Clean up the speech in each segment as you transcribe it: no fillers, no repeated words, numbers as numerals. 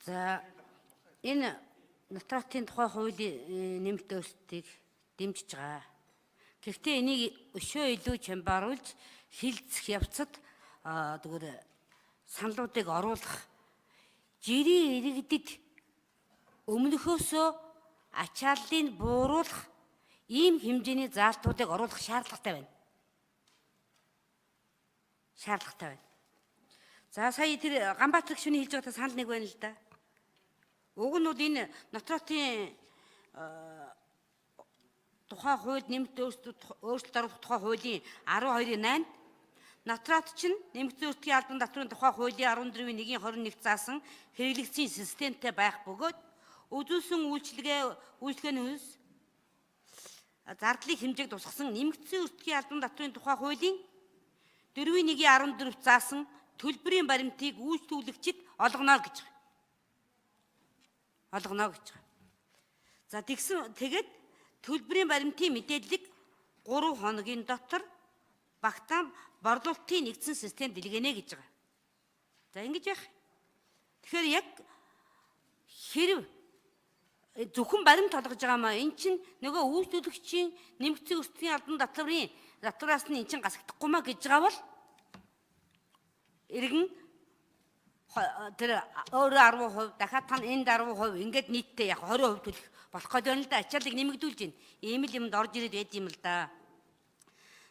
За, энэ нотратын тухай хуулийн нэмэлт өөрчлөлтийг дэмжиж байгаа. Гэхдээ энийг өшөө илүү чамбааруулж хилцэх явцад тэгвэр саналуудыг оруулах, жирийн иргэдэд өмнөхөөсөө ачааллыг бууруулах ийм хэмжээний заалтуудыг оруулах шаардлагатай байна. Шаардлагатай байна. За, сая тэр Ганбаатар гишүүний хэлж байгаатай санал нэг байна л да. Уг нь бол энэ нотратын тухай хууль нэмэлт өөрчлөлт оруулах тухай хуулийн 12-ын 8-нд нотрат чинь нэмэгдсэн өөрчлөлтийн албан татврын тухай хуулийн 14-ийн 1-ийн 21 заасан хэрэглэгдсэн системтэй байх бөгөөд үзүүлсэн үйлчилгээний хөлс зардлын хэмжээг тусгасан нэмэгдсэн өөрчлөлтийн албан татврын тухай хуулийн 4-ийн 1-ийн 14 заасан төлбөрийн баримтыг үйлчлүүлэгчид олгоно гэж байгаа. Олгоно гэж байгаа. За, тэгсэн тэгээд төлбөрийн баримтын мэдээллийг 3 хоногийн дотор багтаан борлуулалтын нэгдсэн систем дэлгэнэ гэж байгаа. За, ингэж яах. Тэгэхээр яг хэрв зөвхөн баримт олгож байгаа маа эн чинь нөгөө үйлчлүүлэгчийн нэмэгдсэн өрсөлдөхийн албан татврын татвараас нь эн чинь гасагдахгүй маа гэж байгаа бол иргэн тэр өөрөө 10%, дахиад та энд 10%, ингээд нийтдээ яг 20% төлөх болох гээд байна л да. Ачааллыг нэмэгдүүлж байна. Ийм л юмд орж ирээд байд юм л да.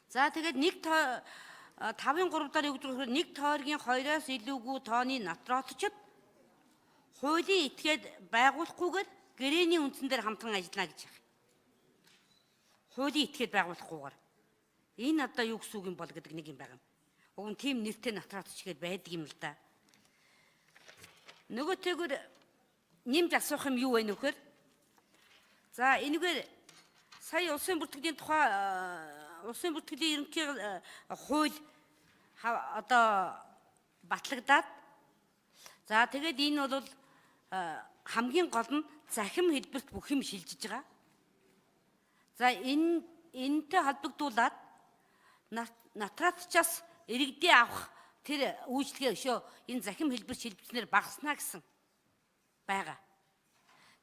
За, тэгээд нэг 5-ын 3 дараа юу гэж байгаа нэг тойргийн 2-оос илүүгүй тооны нотротчид хуулийн этгээд байгуулахгүйгээр гэрээний үндсэн дээр хамтран ажиллана гэж байна. Хуулийн этгээд байгуулахгүйгээр. Энэ одоо юу гэсэн үг юм бол гэдэг нэг юм байгаа юм. Уг нь тийм нэртэй нотротч гээд байдаг юм л да. Нөгөө тэгвэр нэмж асуух юм юу вэ нөхөр? За, энэгээр сая улсын бүртгэлийн тухай улсын бүртгэлийн ерөнхий хууль одоо батлагдаад, за, тэгээд энэ бол хамгийн гол нь захим хэлбэрт бүх юм шилжиж байгаа. За, энэ энэтэй холбогдуулаад натратчаас иргэдийн авах тэр үйлчлэгээ өшөө энэ захим хэлбэр шилжснээр багаснаа гэсэн байгаа.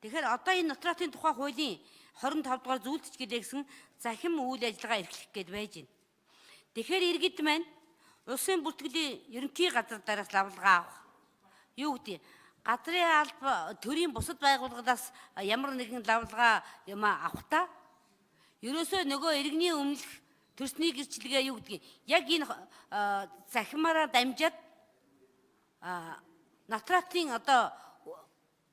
Тэгэхээр одоо энэ нотратын тухай хуулийн 25 дугаар зүйлдч гэлээ гэсэн захим үйл ажиллагаа эрхлэх гээд байж байна. Тэгэхээр иргэд маань улсын бүртгэлийн ерөнхий газар дараас лавлгаа авах. Юу гэдэг газрын алба төрийн бусад байгууллагаас ямар нэгэн лавлгаа юм авахдаа ерөөсөө нөгөө иргэний өмнөх төрсний гэрчлэгээ юу гэдгийг яг энэ захимаараа дамжаад нотратын одоо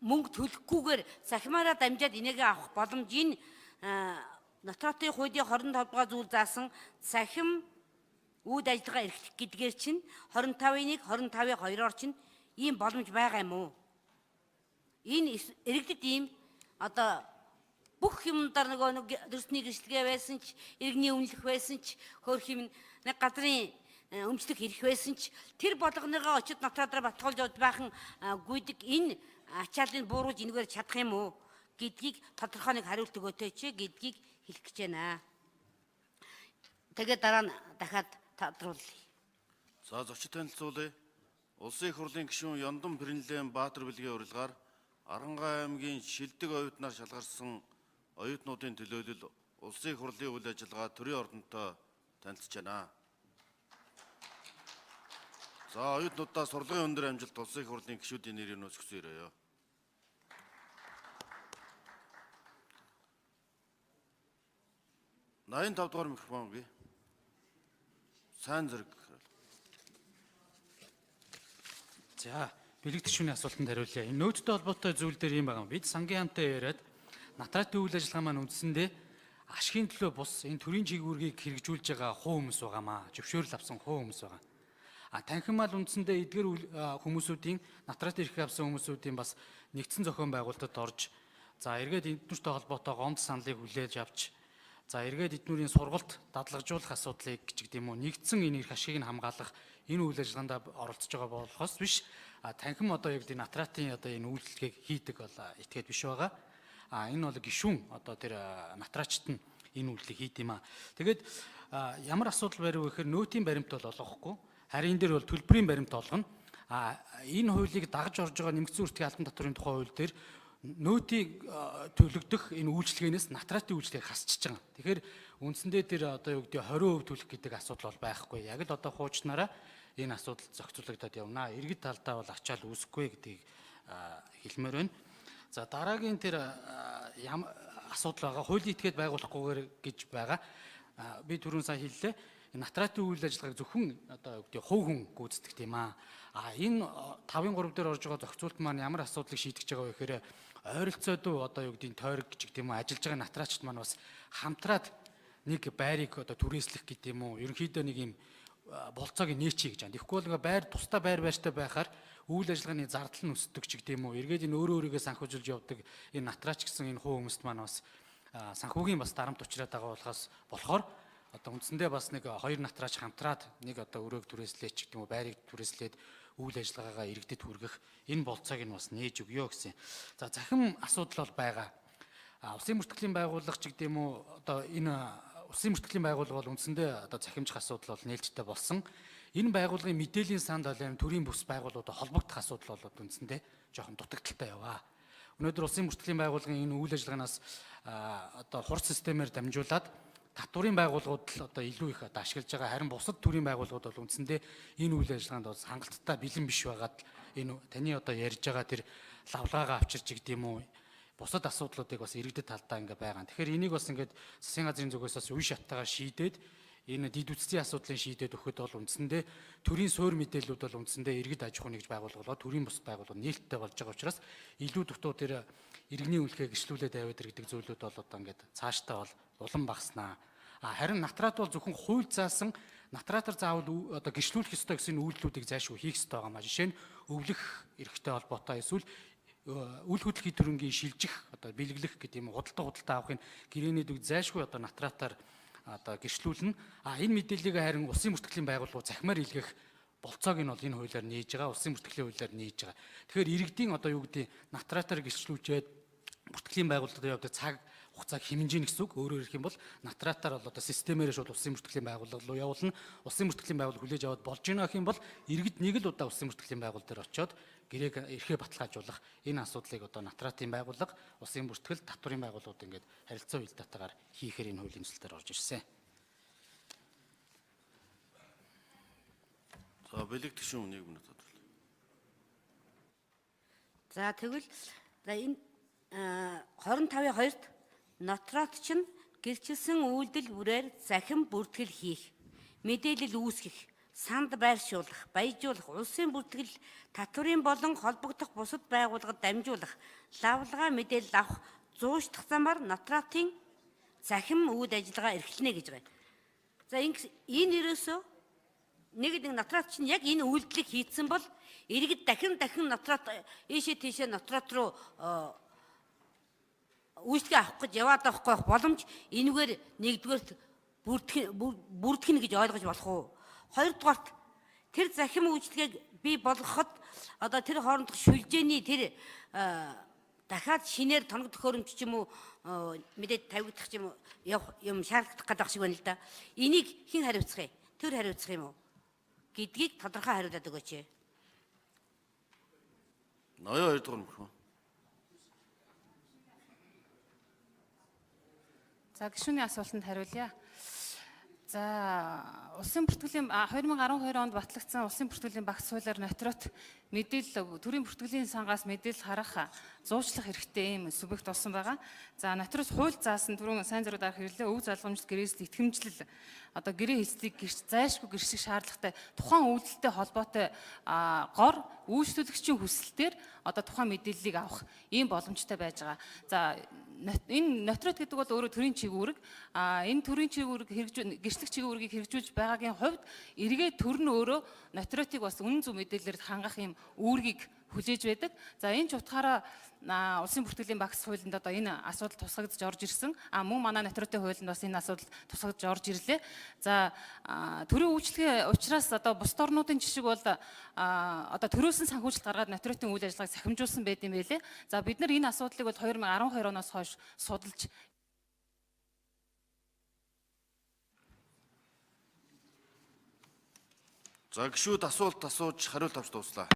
мөнгө төлөхгүйгээр захимаараа дамжаад энийг авах боломж энэ нотратын хуулийн 25 дугаар зүйл заасан захим үйл ажиллагаа эрхлэх гэдгээр чинь 25-ын 1, 25-ын 2-оор чинь ийм боломж байгаа юм уу? Энэ иргэдэд ийм одоо бүх юмдар нөгөө нэг төрсний гэрчлэгээ байсан ч, иргэний үнэлэх байсан ч, хөөх юм нэг газрын өмчлөх эрх байсан ч тэр болгоныгоо очид нотрадраа батгуулж баахан гүйдэг энэ ачааллыг бууруулж энэгээр чадах юм уу гэдгийг тодорхой нэг хариулт өгөөтэй ч гэдгийг хэлэх гэж байна. Тэгээд дараа нь дахиад тодруулъя. За, зочид танилцуулъя. Улсын их хурлын гишүүн Ёндон Пэрэнлэн Баатар бэлгийн урилгаар Архангай аймгийн шилдэг оюутнаар шалгарсан оюутнуудын төлөөлөл Улсын их хурлын үйл ажиллагаа төрийн ордонтой танилцж байна. За, оюутнуудаа сурлагын өндөр амжилт Улсын их хурлын гишүүдийн нэрээр нөөцгсөн өрөөё. 85 дугаар микрофон бий. Сайн зэрэг. За, бэлэгдэх шүний асуултанд хариулъя. Энэ нөөцтэй холбоотой зүйл дээр юм байгаа. Бид сангийн хамтаа яриад натратын үйл ажиллагаа маань үндсэндээ ашигын төлөө бус энэ төрийн чигүүргийг хэрэгжүүлж байгаа хуу хүмүүс байгаамаа. Зөвшөөрөл авсан хуу хүмүүс байгаа. А танхим мал үндсэндээ эдгэр хүмүүсүүдийн натрат эрхээ авсан хүмүүсүүдийн бас нэгдсэн зохион байгуулалтад орж, за, эргээд эднүртэй холбоотой гомд саналыг хүлээж авч, за, эргээд эднүрийн сургалт дадлагжуулах асуудлыг гэж гэдэг юм уу, нэгдсэн энэ эрх ашигыг нь хамгаалах энэ үйл ажиллагаанд оролцож байгаа болохоос биш танхим одоо яг энэ натратын одоо энэ үйлчлэгийг хийдэг бол этгээд биш байгаа. А энэ бол гишүүн одоо тэр натраачт нь энэ үйлдэлийг хийд юм аа. Тэгээд ямар асуудал барив гэхээр нөөтийн баримт бол олгохгүй. Харин энэ дээр бол төлбөрийн баримт олгоно. А энэ хуулийг дагаж орж байгаа нэмэгдсэн үртгийн албан татварын тухай хууль дээр нөөтийг төлөгдөх энэ үйлчилгээнээс натратын үйлчилгээг хасчиж байгаа. Тэгэхээр үндсэндээ тэр одоо юу гэдэг 20% төлөх гэдэг асуудал бол байхгүй. Яг л одоо хуучнараа энэ асуудал зохицуулагдаад явна. Иргэд талдаа бол ачаал үүсэхгүй гэдгийг хэлмээр байна. За дараагийн тэр асуудал байгаа. Хуулийн этгээд байгуулахгүйгээр гэж байгаа. Би түрүүн сайн хэллээ. Натратын үйл ажиллагааг зөвхөн одоо юу гэдэг хувь хүн гүйцэтгэх тийм аа. А энэ 5-ын 3 дээр орж байгаа зохицуулт маань ямар асуудлыг шийдэж байгаа вэ гэхээр ойролцоодуу одоо юу гэдэг тойрог гэж тийм үү ажиллаж байгаа натраачд маань бас хамтраад нэг байрыг одоо түрээслэх гэдэг юм уу. Ерөнхийдөө нэг юм болцоог нээчий гэж байна. Тэгэхгүй бол ингээ байр тусдаа байр байртай байхаар үйл ажиллагааны зардал нь өсдөг ч гэдэг юм уу. Эргээд энэ өөрөө өөрийгөө санхүүжилж явдаг энэ натраач гэсэн энэ хувь хүмүүст маань бас санхүүгийн бас дарамт учраад байгаа болохоос болохоор одоо үндсэндээ бас нэг хоёр натраач хамтраад нэг одоо өрөөг түрээслээд ч гэдэг юм уу байрыг түрээслээд үйл ажиллагаагаа иргэдэд хүргэх энэ болцоог нь бас нээж өгөө гэсэн. За захим асуудал бол байгаа. Улсын бүртгэлийн байгууллага ч гэдэг юм уу одоо энэ улсын бүртгэлийн байгууллага бол үндсэндээ одоо захимжих асуудал бол нээлттэй болсон. Энэ байгууллагын мэдээллийн санд бол төрийн бүс байгууллагуудад холбогдох асуудал бол үндсэндээ жоохон дутагдaltaй яваа. Өнөөдөр улсын бүртгэлийн байгууллагын энэ үйл ажиллагаанаас одоо хурц системээр дамжуулаад татварын байгууллагууд л одоо илүү их одоо ашиглаж байгаа. Харин бусад төрийн байгууллагууд бол үндсэндээ энэ үйл ажиллагаанд бол хангалттай бэлэн биш байгаад энэ таны одоо ярьж байгаа тэр лавлгаагаа авчирч гэдэг юм уу бусад асуудлуудыг бас иргэдэд талдаа ингээ байгаа. Тэгэхээр энийг бас ингээд засгийн газрын зүгээс бас үе шаттайгаар шийдээд энэ дэд үтсийн асуудлыг шийдээд өгөхөд бол үндсэндээ төрийн суур мэдээллүүд бол үндсэндээ иргэд аж ахуйн нэгж байгууллага болоо төрийн бус байгууллага нээлттэй болж байгаа учраас илүү дутуу тэр иргэний үнэлгээ гэрчлүүлээд аваад иргэдэг зүйлүүд бол одоо ингээд цаашдаа бол улам багаснаа. Харин натрат бол зөвхөн хууль заасан натратар заавал одоо гэрчлүүлэх ёстой гэсэн үйлдэлүүдийг зайлшгүй хийх ёстой байгаа маа. Жишээ нь өвлөх эрхтэй холбоотой эсвэл үл хөдлөх эд хөрөнгийн шилжих одоо бэлэглэх гэдэг юм худалдаа авахын гэрээнүүдийг зайлшгүй одоо натратаар одоо гэрчлүүлнэ. А энэ мэдээллийг харин улсын бүртгэлийн байгууллагууд захимаар илгээх болцоог нь бол энэ хуулиар нээж байгаа, улсын бүртгэлийн хуулиар нээж байгаа. Тэгэхээр иргэдийн одоо юу гэдэг натратаар гэрчлүүлжээд бүртгэлийн байгууллагад явдаг цаг хугацааг хэмнэж гэсэн үг. Өөрөөр хэлэх юм бол натратаар бол одоо системээр шууд улсын бүртгэлийн байгууллага руу явуулна. Улсын бүртгэлийн байгууллага хүлээж аваад болж гинэ гэх юм бол иргэд нэг л удаа улсын бүртгэлийн байгууллага дээр очиод гэрээг эрхээ баталгаажуулах энэ асуудлыг одоо натратын байгууллага, улсын бүртгэл, татварын байгууллагууд ингээд харилцаа уялдаатайгаар хийхээр энэ хуулийн төсөл дээр орж ирсэн. За бэлэг гишүүн 1 минут тодорлоо. За тэгвэл за энэ 25-ын 2-т нотрот чинь гэрчилсэн үйлдэл бүрээр захин бүртгэл хийх, мэдээлэл үүсгэх, санд байршуулах, баяжуулах, улсын бүртгэл, татварын болон холбогдох бусад байгууллагад дамжуулах, лавлгаа мэдээлэл авах, зуушлах замаар нотротын захин үйл ажиллагаа эрхлэнэ гэж байна. За энэ ерөөсөө нэг нотрот чинь яг энэ үйлдэлийг хийцэн бол иргэд дахин дахин нотрот ийшээ тийшээ нотрот руу үйлчлэгээ авах гэж яваад байхгүй байх боломж энэгээр нэгдүгээрт бүрдэх нь гэж ойлгож болох уу? Хоёрдугаарт тэр захим үйлчлэгийг бий болгоход одоо тэр хоорондох шүлжээний тэр дахиад шинээр тоног төхөөрөмж ч юм уу мэдээд тавигдах ч юм уу явах юм шаардлагатай гэдэг шиг байна л да. Энийг хэн хариуцах юм? Тэр хариуцах юм уу? Гэдгийг тодорхой хариулаад өгөөч. Ноёо 2 дугаар мөрхөн. За гишүүний асуултанд хариулъя. За улсын бүртгэлийн 2012 онд батлагдсан улсын бүртгэлийн багц хуулиар нотрот мэдээлэл төрийн бүртгэлийн сангаас мэдээлэл харах зуучлах хэрэгтэй ийм субъект болсон байгаа. За нотрот хууль заасан түрүүн сайн зэрэг дарах хэрэглээ өв залгамжлал гэрээсэл итгэмжлэл одоо гэрээ хэлцлийг гэрч зайлшгүй гэрших шаардлагатай тухайн үйлдэлтэй холбоотой гор үйлчлүүлэгчийн хүсэлтээр одоо тухайн мэдээллийг авах ийм боломжтой байж байгаа. За энэ нотрот гэдэг бол өөрөө төрийн чиг үүрэг. Энэ төрийн чиг үүрэг гэрчлэх чиг үүргийг хэрэгжүүлж байгаагийн хувьд эргээ төр нь өөрөө нотротыг бас үнэн зөв мэдээлэлээр хангах ийм үүргийг хүлээж байдаг. За энэ ч утгаараа улсын бүртгэлийн багц хуулинд одоо энэ асуудал тусгагдж орж ирсэн. Мөн манай нотротын хуулинд бас энэ асуудал тусгагдж орж ирлээ. За төрийн үйлчлэгээ учраас одоо бусад орнуудын жишг бол одоо төрөөсөн санхүүжилт гаргаад нотротын үйл ажиллагааг сахимжуулсан байд юм байлээ. За бид нар энэ асуудлыг бол 2012 оноос хойш судалж За гишүүд асуулт асууж хариулт авч дууслаа.